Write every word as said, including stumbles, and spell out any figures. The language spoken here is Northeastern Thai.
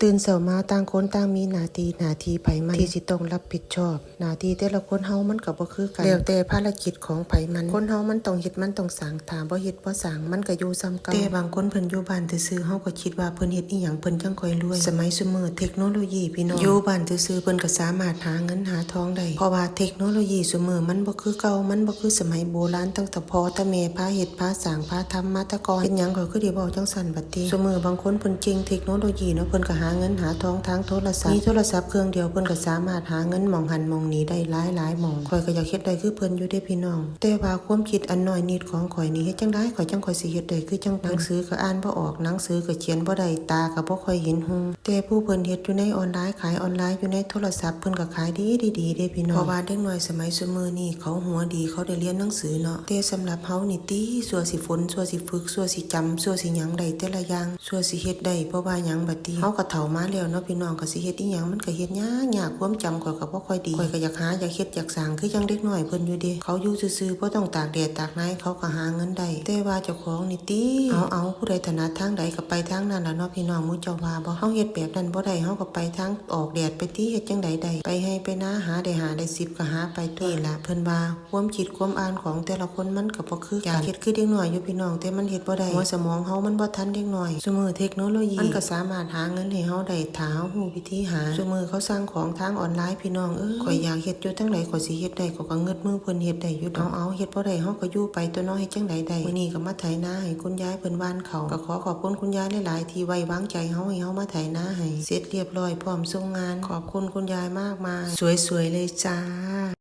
ตื่นเช้ามาต่างคนต่างมีหน้าที่ หน้าที่ไผมันที่สิต้องรับผิดชอบ หน้าที่แต่ละคนเฮามันก็บ่คือกัน แล้วแต่ภารกิจของไผมัน คนเฮามันต้องเฮ็ดมันต้องสร้าง ถ้าบ่เฮ็ดบ่สร้างมันก็อยู่ส่ำเก่า แต่บางคนเพิ่นอยู่บ้านซื่อๆ เฮาก็คิดว่าเพิ่นเฮ็ดอิหยังเพิ่นจั่งค่อยรวย สมัยซุมื้อเทคโนโลยีพี่น้อง อยู่บ้านซื่อๆ เพิ่นก็สามารถหาเงินหาทองได้ เพราะว่าเทคโนโลยีซุมื้อมันบ่คือเก่า มันบ่คือสมัยโบราณตั้งแต่พ่อแต่แม่พาเฮ็ดพาสร้างพาทำมาแต่ก่อน เป็นหยังข้อยคือได้เว้าจั่งซั้นบัดนี้ ซุมื้อบางคนเพิ่นเก่งเทคโนโลยีเนาะ เพิ่นก็หาเงินหาทองทางโทรศัพท์ มีโทรศัพท์เครื่องเดียวเพิ่นก็สามารถหาเงินหม่องหั้นหม่องนี้ได้หลายๆหม่อง ข้อยก็อยากเฮ็ดได้คือเพิ่นอยู่เด้พี่น้อง แต่ว่าความคิดอันน้อยนิดของข้อยนี่เฮ็ดจั่งใดข้อยจั่งค่อยสิเฮ็ดได้คือจั่งเพิ่น หนังสือก็อ่านบ่ออก หนังสือก็เขียนบ่ได้ ตาก็บ่ค่อยเห็นหุง แต่ผู้เพิ่นเฮ็ดอยู่ในออนไลน์ ขายออนไลน์อยู่ในโทรศัพท์ เพิ่นก็ขายดีดีๆเด้พี่น้อง เพราะว่าเด็กน้อยสมัยซุมื้อนี้เขาหัวดี เขาได้เรียนหนังสือเนาะ แต่สำหรับเฮานี่ติ สั่วสิฝน สั่วสิฝึก สั่วสิจำ สั่วสิหยังได้แต่ละอย่าง สั่วสิเฮ็ดได้ เพราะว่าหยังบัดนี้ เฮาก็เฒ่ามาแล้วเนาะพี่น้อง ก็สิเฮ็ดอิหยังมันก็เฮ็ดยากยาก ความจำข้อยก็บ่ค่อยดี ข้อยก็อยากหาอยากเฮ็ดอยากสร้างคือจั่งเด็กน้อยเพิ่นอยู่เด้ เขาอยู่ซื่อๆ บ่ต้องตากแดดตากหนาว เขาก็หาเงินได้ แต่ว่าเจ้าของนี่ติ เอาๆ ผู้ใดถนัดทางใดก็ไปทางนั้นล่ะเนาะพี่น้อง หมู่เจ้าว่าบ่ เฮาเฮ็ดแบบนั้นบ่ได้ เฮาก็ไปทางออกแดดไปติ เฮ็ดจั่งใดได้ ไปไร่ไปนา หาได้ห้าได้สิบก็หาไปตั๊ว นี่ล่ะเพิ่นว่า ความคิดความอ่านของแต่ละคนมันก็บ่คือกัน อยากเฮ็ดคือเด็กน้อยอยู่พี่น้อง แต่มันเฮ็ดบ่ได้ หัวสมองเฮามันบ่ทันเด็กน้อย ซุมื้อเทคโนโลยีมันก็สามารถหาเงินให้เฮาได้ ถ้าเฮารู้วิธีหา ซุมื้อเขาสั่งของทางออนไลน์พี่น้องเอ้ย ข้อยอยากเฮ็ดอยู่ทางใดข้อยสิเฮ็ดได้ ข้อยก็งึดมือเพิ่นเฮ็ดได้อยู่ดอก เอาๆ เฮ็ดบ่ได้เฮาก็อยู่ไปตั๊วเนาะ เฮ็ดจั่งใดได้ มื้อนี้ก็มาไถนาให้คุณยายเพิ่นหว่านข้าว ก็ขอขอบคุณคุณยายหลายๆ ที่ไว้วางใจเฮาให้เฮามาไถนาให้ เสร็จเรียบร้อยพร้อมส่งงาน ขอบคุณคุณยายมากมาย สวยๆเลยจ้า